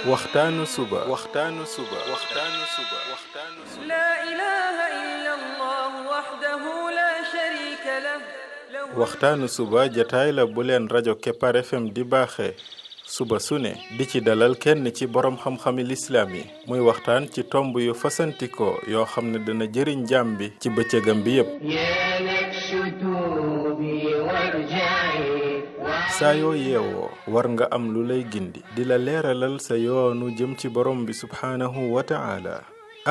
waxtaanu suba لا إله إلا الله وحده لا شريك له waxtaanu suba jataay la bu leen rajo Kepar FM di baaxee suba su ne di ci dalal kenn ci borom xam-xami lislaam yi muy waxtaan ci tomb yu fasantikoo yoo xam ne dana jëriñ jaam bi ci bëccëgam bi yépp saa yoo yeewoo war nga am lu lay gindi di la leeralal sa yoonu jëm ci borom bi subhaanahu wa ta'ala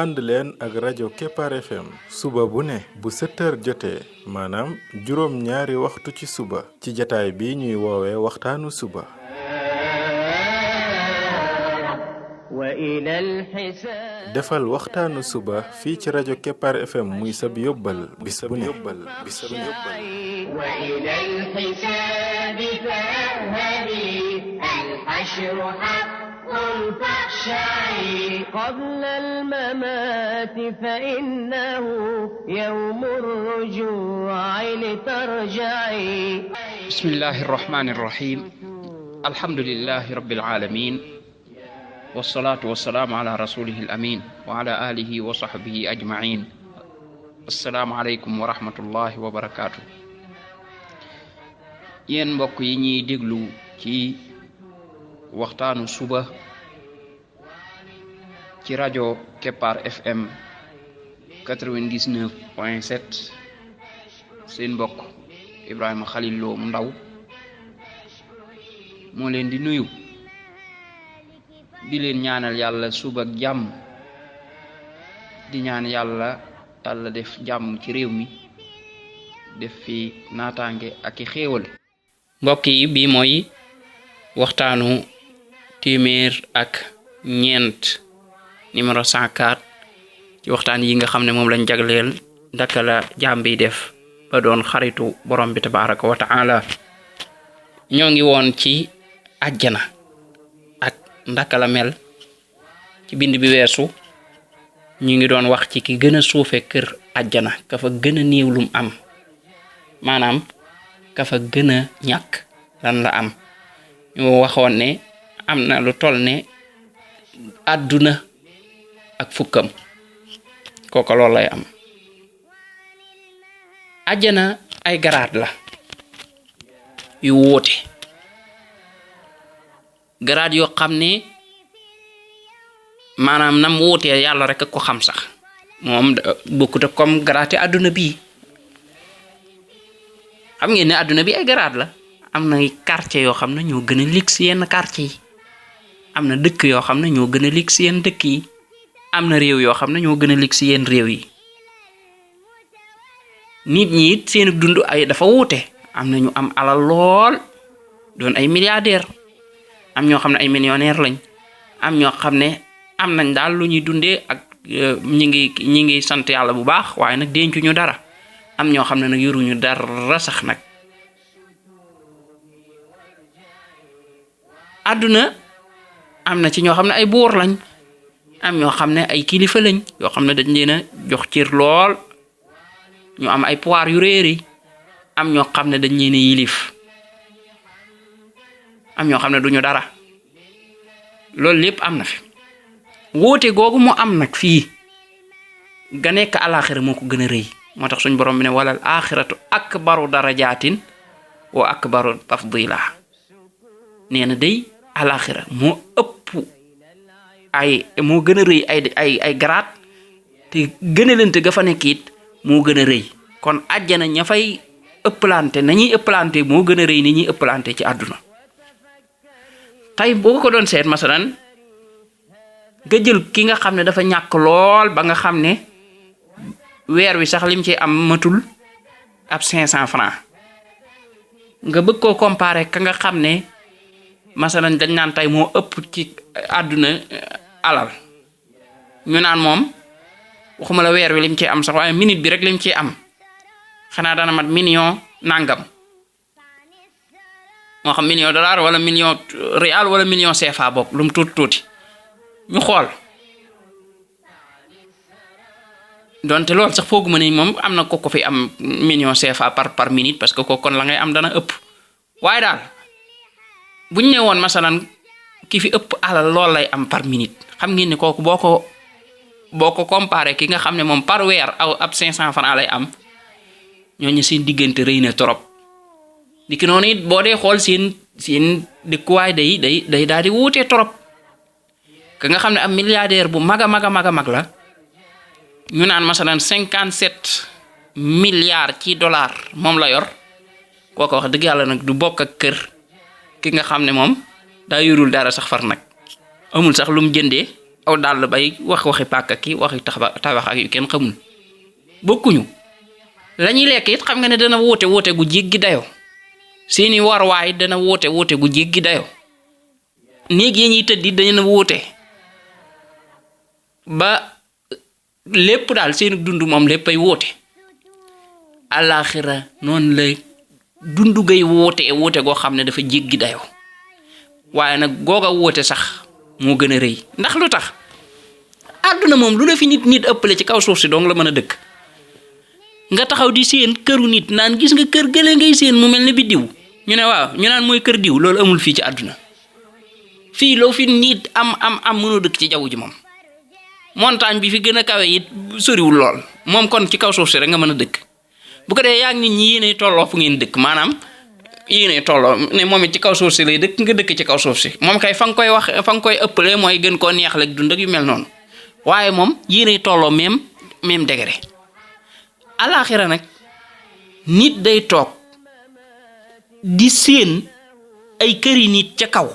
ànd leen ak rajo Kepar FM suba bu ne bu 7h jotee maanaam juróom ñaari waxtu ci suba ci jataay bi ñuy woowee waxtaanu suba defal waxtaanu suba fii ci rajo Kepar FM muy sab yóbbal bis bu ne قبل الممات فإنه يوم الرجوع لترجعي بسم الله الرحمن الرحيم الحمد لله رب العالمين والصلاة والسلام على رسوله الأمين وعلى آله وصحبه أجمعين السلام عليكم ورحمة الله وبركاته yéen mbokk yi ñuy déglu ci waxtaanu suba ci rajo Kepar FM 99.7 seen mbokk Ibrahima Khalil Lo mu ndaw moo leen di nuyu di leen ñaanal yàlla suba ak jàmm di ñaan yàlla def jàmm ci réew mi def fi naataange ak i xéewal mbokk yi bii mooy waxtaanu téeméer ak ñeent numéro 104 ci waxtaan yi nga xam ne moom lañ jagleel ndaka la jaam bi def ba doon xaritu borom bi tabaraka wa ta'ala ñoo ngi woon ci àjjana ak ndaka la mel ci bind bi weesu ñu ngi doon wax ci ki gën a suufe kër àjjana ka fa gën a néew lum am maanaam ka fa gën a ñàkk lan la am ñu waxoon ne am na lu toll ne àdduna ak fukkam kooka loolu lay am àjjana ay garaat la yu wuute garaat yoo xam ne maanaam nam wuutee yàlla rek ko xam sax moom bokkut ak comme garaati àdduna bii xam ngeen ne àdduna bi ay garaat la am na quartier yoo xam ne ñoo gën a luxe yenn quartier yi am na dëkk yoo xam ne ñoo gën a luxe yenn dëkk yi am na réew yoo xam ne ñoo gën a luxe yenn réew yi nit ñi it seen dund ay dafa wuute am na ñu am alal lool doon ay milliardaire am ñoo xam ne ay millionnaire lañ am ñoo xam ne am nañ daal lu ñuy dundee ak ñi ngi sant yàlla bu baax waaye nag dencuñu dara am ñoo xam ne nag yoruñu dara sax nag àdduna am na ci ñoo xam ne ay buur lañ am ñoo xam ne ay kilifa lañ yoo xam ne dañ leen a jox cër lool ñu am ay pouvoir yu réeri am ñoo xam ne dañ leen a yilif am ñoo xam ne duñu dara loolu lépp am na fi wóote googu mu am nag fii ga nekk alaxira moo ko gën a rëy moo tax suñ borom bi ne walal axiratu akbaru darajaatin wa akbaru tafdila nee na day alaxira moo ëpp moo gën a rëy ay garaat te gënalante ga fa nekk it moo gën a rëy kon àjjana ña fay ëpplante nañuy ëpplante moo gën a rëy ni ñuy ëpplante ci àdduna tey boo ko doon seet masalan nga jël ki nga xam ne dafa ñàkk lool ba nga xam ne weer wi sax lim ci am matul ab 500 francs nga bëgg koo comparer ka nga xam ne masalan dañ naan tey moo ëpp ci àdduna alal ñu naan moom waxuma la weer wi lim ci am sax waaye minute bi rek lim ci am xanaa dana mat million nangam moo xam million dollar wala million réal wala million CFA bokk lu mu tuuti ñu xool donte loolu sax fooguma ni moom am na ko fi am million CFA par minute parce que ko kon la ngay am dana ëpp waaye daal buñ ne woon masalan ki fi ëpp alal lool lay am par minute xam ngeen ni kooku boo ko comparé ki nga xam ne moom par weer ab 500 francs lay am ñooñu seen diggante rëy na trop di ki noonu it boo dee xool seen dëkkuwaay day daal di wuutee trop ka nga xam ne ab milliardaire bu mag a mag la ñu naan masalan 57 milliards ci dollar moom la yor kooku wax dëgg yàlla nag du bokk ak kër ki nga xam ne moom daa yorul dara sax far nag amul sax lu mu jëndee aw dàll bay waxi pàkk ki waxi tabax ak yu kenn xamul bokkuñu la ñuy lekk it xam nga ne dana woote gu jéggi dayoo seeni warwaay dana woote gu jéggi dayoo néeg yi ñuy tëddi dana woote ba lépp daal seen dund moom léppay woote àllaaxira noonu lay dund gay woote goo xam ne dafa jéggi dayoo waaye nag googa woote sax moo gën a rëy ndax lu tax àdduna moom lu la fi nit ëppale ci kaw suuf si dong la mën a dëkk nga taxaw di seen këru nit naan gis nga kër gële ngay seen mu mel ne biddiw ñu ne waaw ñu naan mooy kër diw loolu amul fii ci àdduna fii loo fi nit am mënoo dëkk ci jaww ji moom montagne bi fi gën a kawe it soriwul lool moom kon ci kaw suuf si rek nga mën a dëkk bu ko dee yaa ngi nit ñi yéenay tolloo fu ngeen dëkk maanaam yéenay tolloo ne moom it ci kaw suuf si lay dëkk nga dëkk ci kaw suuf si moom kay fa nga koy ëppalee mooy gën koo neexal ak dund ak yu mel noonu waaye moom yéenay tolloo même degré alaaxira nag nit day toog di seen ay këri nit ca kaw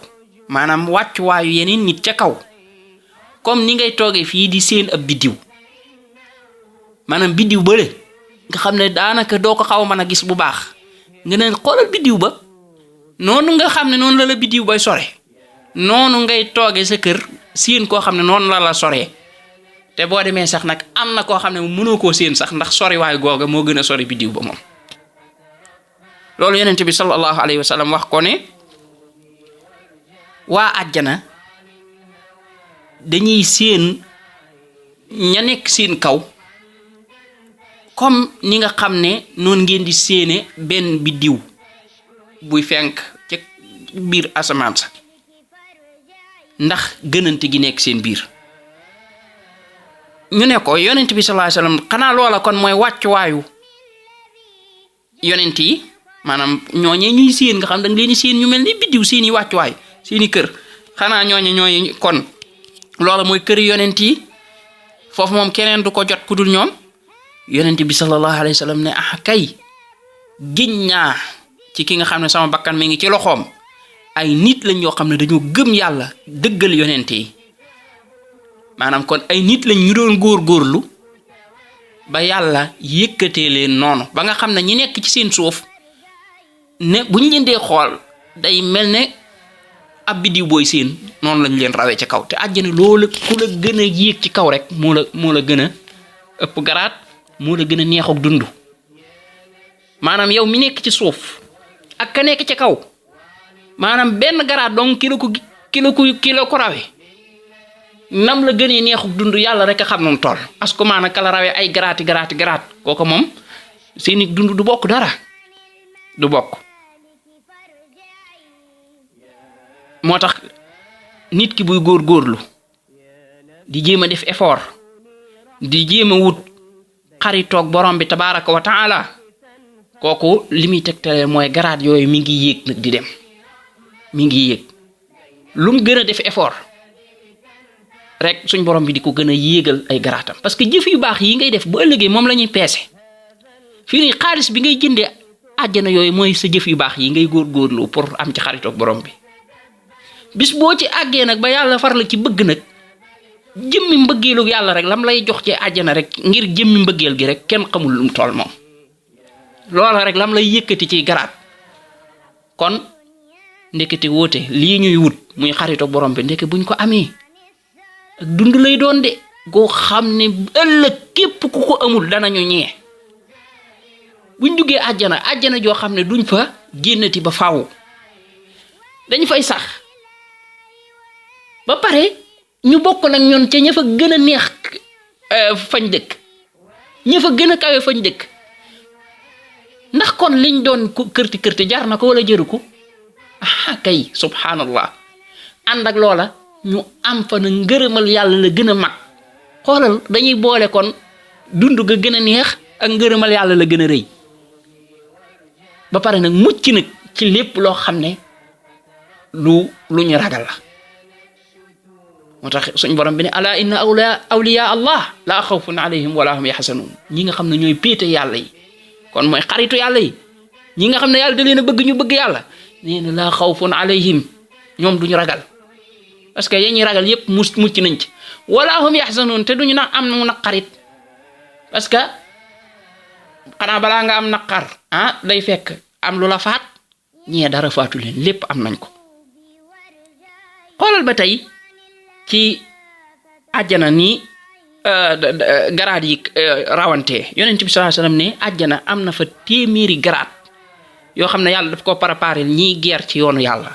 maanaam wàccuwaayu yeneen nit ca kaw comme ni ngay toogee fii di seen ab biddiw maanaam biddiw bële nga xam ne daanaka doo ko xaw a mën a gis bu baax nga ne xoolal biddiw ba noonu nga xam ne noonu la biddiw bay sore noonu ngay toogee sa kër seen koo xam ne noonu la soree te boo demee sax nag am na koo xam ne mënoo koo seen sax ndax sori waay googa moo gën a sori biddiw ba moom loolu yonent bi sallallahu alayhi wa sallam wax ko ne waa àjjana dañuy seen ña nekk seen kaw comme ni nga xam ne noonu ngeen di séene benn biddiw buy fenk ci biir asamaan sa ndax gënante gi nekk seen biir ñu ne ko yonent bi sallallahu alayhi wasallam xanaa loola kon mooy wàccuwaayu yonent yi maanaam ñooñee ñuy séen nga xam da nga leen di séen ñu mel ni biddiw seeni wàccuwaay seeni kër xanaa ñooy kon loola mooy kër yonent yi foofu moom keneen du ko jot ku dul ñoom yonent bi sallallahu alayhi wasallam ne kay giñ naa ci ki nga xam ne sama bakkan mi ngi ci loxoom ay nit lañ yoo xam ne dañoo gëm yàlla dëggal yonent yi maanaam kon ay nit lañ ñu doon góorgóorlu ba yàlla yëkkatee leen noonu ba nga xam ne ñi nekk ci seen suuf ne buñ leen dee xool day mel ne ab biddiw booy seen noonu lañ leen rawee ci kaw te àjjana loola ku la gën a yéeg ci kaw rek moo la gën a ëpp garaat moo la gën a neexuk dund maanaam yow mi nekk ci suuf ak ka nekk ci kaw maanaam benn garaat donc ki la ko rawee nam la gënee neexuk dund yàlla rek a xam noonu toll parce que maanaam ka la rawee ay garaat kooku moom seeni dund du bokk dara du bokk moo tax nit ki buy góorgóorlu di jéem a def effort di jéem a wut xaritoog borom bi tabaaraka wa taala kooku li muy tegtale mooy garaat yooyu mi ngi yéeg nag di dem mi ngi yéeg lu mu gën a def effort rek suñ borom bi di ko gën a yéegal ay garaatam parce que jëf yu baax yi ngay def bu ëllëgee moom la ñuy peese fii nii xaalis bi ngay jëndee àjjana yooyu mooy sa jëf yu baax yi ngay góorgóorlu pour am ci xaritoog borom bi bis boo ci àggee nag ba yàlla far la ci bëgg nag jëmmi mbëggeelu yàlla rek lam lay jox ci àjjana rek ngir jëmmi mbëggeel gi rek kenn xamul lu mu toll moom loola rek lam lay yëkkati ci garaat kon ndekete woote lii ñuy wut muy xaritoog borom bi ndeke buñ ko amee ak dund lay doon de goo xam ne ëllëg képp ku ko amul danañu ñee buñ duggee àjjana joo xam ne duñ fa génnati ba faaw dañ fay sax ba pare ñu bokk nag ñoon ca ña fa gën a neex fañ dëkk ña fa gën a kawe fañ dëkk ndax kon liñ doon kërti jar na ko wala jëru ko kay subhanallah ànd ak loola ñu am fa na ngërëmal yàlla la gën a mag xoolal dañuy boole kon dund ga gën a neex ak ngërëmal yàlla la gën a rëy ba pare nag mucc nag ci lépp loo xam ne lu ñu ragal la moo tax suñ borom bi ne ala inna awliya allah laa xawfun alayhim wala hum yaxsanun ñi nga xam ne ñooy péete yàlla yi kon mooy xaritu yàlla yi ñi nga xam ne yàlla da leen a bëgg ñu bëgg yàlla nee na laa xawfun alayhim ñoom duñu ragal parce que yañuy ragal yépp mucc nañ ci wala hum yaxsanun te duñu na am na naqarit parce que xanaa balaa nga am naqar day fekk am lu la faat ñee dara faatu leen lépp am nañ ko xoolal ba tey ci àjjana ni garaat yi rawante yonent bi sallallahu alayhi wasallam ne àjjana am na fa téeméeri garaat yoo xam ne yàlla daf ko préparé ñiy guerre ci yoonu yàlla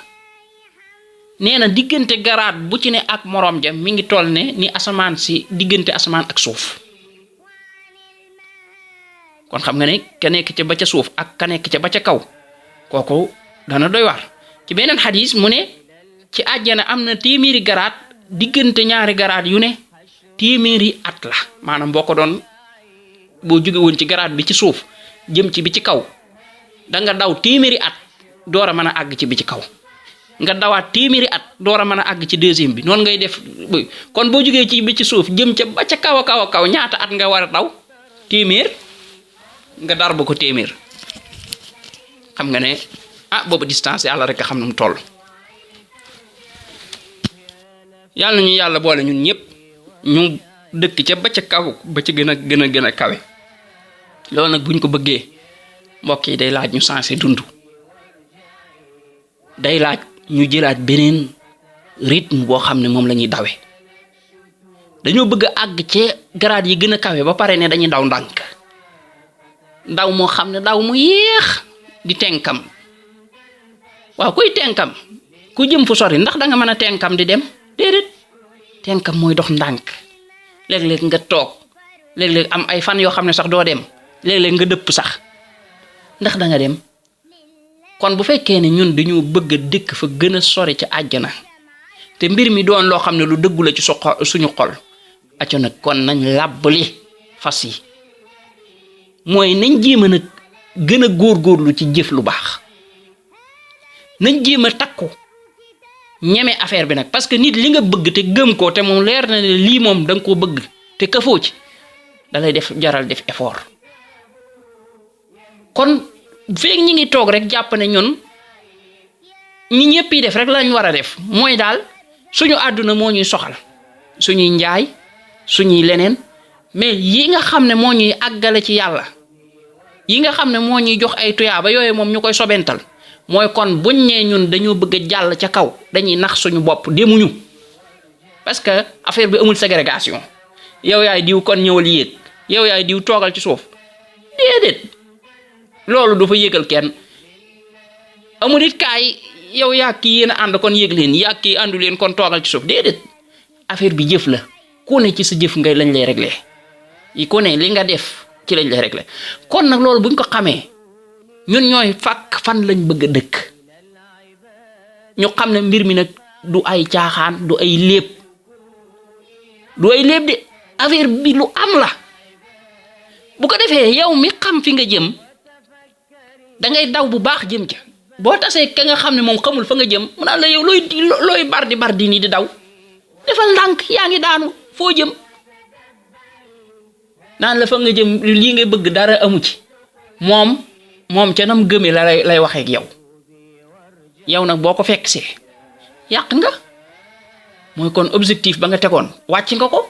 nee na diggante garaat bu ci ne ak moroom ja mi ngi toll ne ni asamaan si diggante asamaan ak suuf kon xam nga ne ka nekk ca ba ca suuf ak ka nekk ca ba ca kaw kooku dana doy waar ci beneen xadis mu ne ci àjjana am na téeméeri garaat diggante ñaari garaat yu ne téeméeri at la maanaam boo ko doon boo jóge woon ci garaat bi ci suuf jëm ci bi ci kaw da nga daw téeméeri at door a mën a àgg ci bi ci kaw nga dawaat téeméeri at door a mën a àgg ci deuxième bi noonu ngay def kon boo jógee ci bi ci suuf jëm ca ba ca kaw a kaw ñaata at nga war a daw téeméer nga dar ba ko téeméer xam nga ne boobu distance yàlla rek a xam ne mu toll yàlla ñu yàlla boole ñun ñëpp ñu dëkk ca ba ca kaw ba ca gën a kawe loolu nag buñ ko bëggee mbokk yi day laaj ñu sensé dund day laaj ñu jëlaat beneen rythme boo xam ne moom la ñuy dawe dañoo bëgg a àgg ci grade yi gën a kawe ba pare ne dañuy daw ndànk daw moo xam ne daw mu yéex di tenkam waaw kuy tenkam ku jëm fu sori ndax da nga mën a tenkam di dem déedéet tenkam mooy dox ndànk léeg-léeg nga toog léeg-léeg am ay fan yoo xam ne sax doo dem léeg-léeg nga dëpp sax ndax da nga dem kon bu fekkee ne ñun dañoo bëgg a dëkk fa gën a sori ci àjjana te mbir mi doon loo xam ne lu dëggu la ci suñu xol acco nag kon nañ làbbali fas yi mooy nañ jéem a nag gën a góorgóorlu ci jëf lu baax nañ jéem a takku ñeme affaire bi nag parce que nit li nga bëgg te gëm ko te moom leer na ne lii moom da nga koo bëgg te kafoo ci dalay def jaral def effort kon feeg ñi ngi toog rek jàpp ne ñun ñi ñëpp yi def rek lañ war a def mooy daal suñu àdduna moo ñuy soxal suñuy njaay suñuy leneen mais yi nga xam ne moo ñuy àggale ci yàlla yi nga xam ne moo ñuy jox ay tuyaaba yooyu moom ñu koy sobental mooy kon buñ nee ñun dañoo bëgg a jàll ca kaw dañuy nax suñu bopp demuñu parce que affaire bi amul ségrégation yow yaay diw kon ñëwal yéeg yow yaay diw toogal ci suuf déedéet loolu du fa yéegal kenn amul it kaay yow yaa kii yéen a ànd kon yéeg leen yaa kii àndu leen kon toogal ci suuf déedéet affaire bi jëf la ku ne ci sa jëf ngay lañ lay réglé yi ku ne li nga def ci lañ lay réglé kon nag loolu buñ ko xamee ñun ñooy fàkk fan lañ bëgg a dëkk ñu xam ne mbir mi nag du ay caaxaan du ay léeb de affaire bi lu am la bu ko defee yow mi xam fi nga jëm dangay daw bu baax jëm ca boo tasee ka nga xam ne moom xamul fa nga jëm mu naan la yow looy bardi nii di daw defal ndànk yaa ngi daanu foo jëm naan la fa nga jëm lii ngay bëgg dara amu ci moom ca nam gëmee la lay waxee ak yow nag boo ko fekk see yàq nga mooy kon objectif ba nga tegoon wàcc nga ko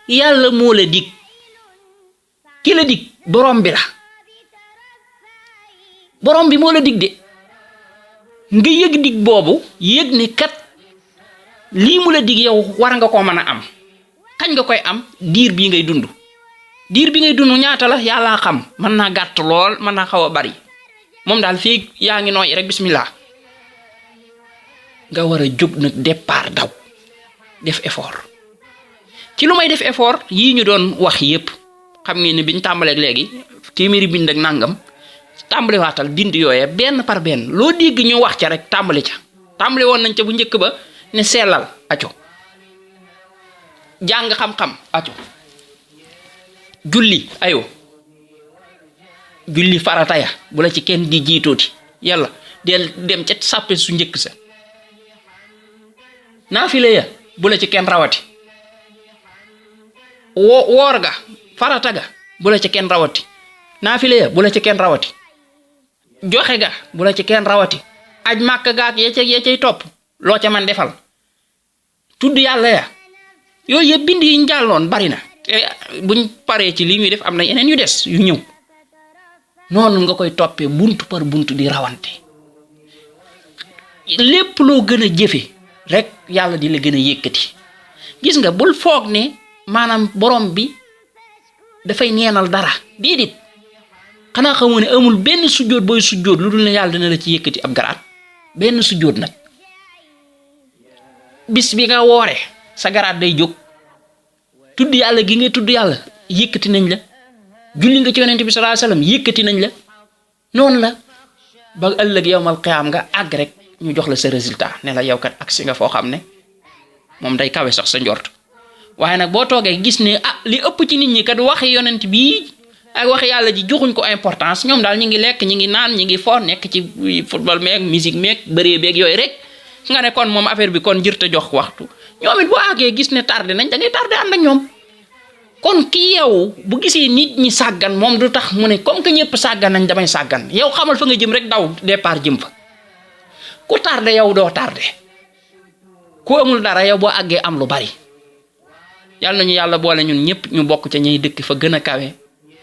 yàlla moo la dig ki la dig borom bi la borom bi moo la dig de nga yëg dig boobu yëg ni kat lii mu la dig yow war nga koo mën a am kañ nga koy am diir bii ngay dund ñaata la yàllaa xam mën naa gàtt lool mën naa xaw a bari moom daal fii yaa ngi nooy rek bismillah nga war a jóg nag départ daw def effort ci lu may def effort yii ñu doon wax yépp xam ngeen ne biñ tàmbaleeg léegi téeméeri bind ak nangam tàmbali waatal bind yooye benn par benn loo dégg ñu wax ca rek tàmbali woon nañ ca bu njëkk ba ne sellal aco jàng xam-xam aco julli ayo julli farata ya bu la ci kenn di jiitooti yàlla del dem ca sàppe su njëkk sa naafile ya bu la ci kenn rawati woor ga farata ga bu la ci kenn rawati naafile ya bu la ci kenn rawati joxe ga bu la ci kenn rawati aj màkk gaak ya cay topp loo ca man defal tudd yàlla ya yooyu yëpp bind yi ñu jàlloon bari na te buñ paree ci lii muy def am na yeneen yu des yu ñëw noonu nga koy toppee buntu par buntu di rawante lépp loo gën a jëfe rek yàlla di la gën a yëkkati gis nga bul foog ne maanaam borom bi dafay neenal dara déedéet xanaa xamoo ne amul benn sujjóot booy sujjóot lu dul ne yàlla dina la ci yëkkati ab garaat benn sujjóot nag bis bi nga woore sa garaat day jóg tudd yàlla gi ngay tudd yàlla yëkkati nañ la julli nga ci yonent bi sallallahu alayhi wasallam yëkkati nañ la noonu la ba ëllëg yowmal qiyaam nga àgg rek ñu jox la sa résultat ne la yow kat agsi nga foo xam ne moom day kawe sax sa njort waaye nag boo toogee gis ne li ëpp ci nit ñi kat waxi yonent bi ak waxi yàlla ji joxuñ ko importance ñoom daal ñi ngi lekk ñi ngi naan ñi ngi fo nekk ci football meeg musique meeg bëree beeg yooyu rek nga ne kon moom affaire bi kon jërte jox waxtu ñoom it boo àggee gis ne tardé nañ da ngay tardé ànd ak ñoom kon ki yow bu gisee nit ñi sàggan moom du tax mu ne comme que ñëpp sàggan nañ damay sàggan yow xamal fa nga jëm rek daw départ jëm fa ku tardé yow doo tardé ku amul dara yow boo àggee am lu bari yàlla nañu yàlla boole ñun ñëpp ñu bokk ca ñay dëkk fa gën a kawe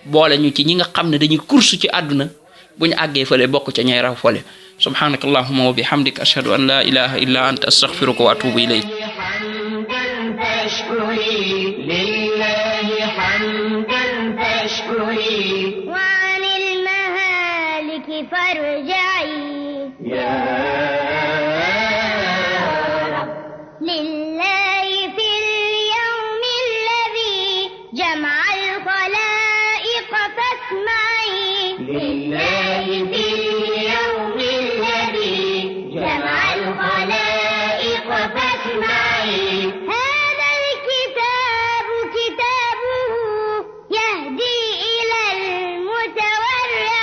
boole ñu ci ñi nga xam ne dañuy course ci àdduna bu ñu àggee fële bokk ca ñay raw fële subhanaka allahumma wa bihamdika ashhadu an la ilaha illa anta astaghfiruka wa atubu ilayk وعن المهالك فارجعي يا رب لله في اليوم الذي جمع الخلائق فاسمعي لله في اليوم الذي جمع الخلائق فاسمعي هذا الكتاب كتابه يهدي إلى المتورع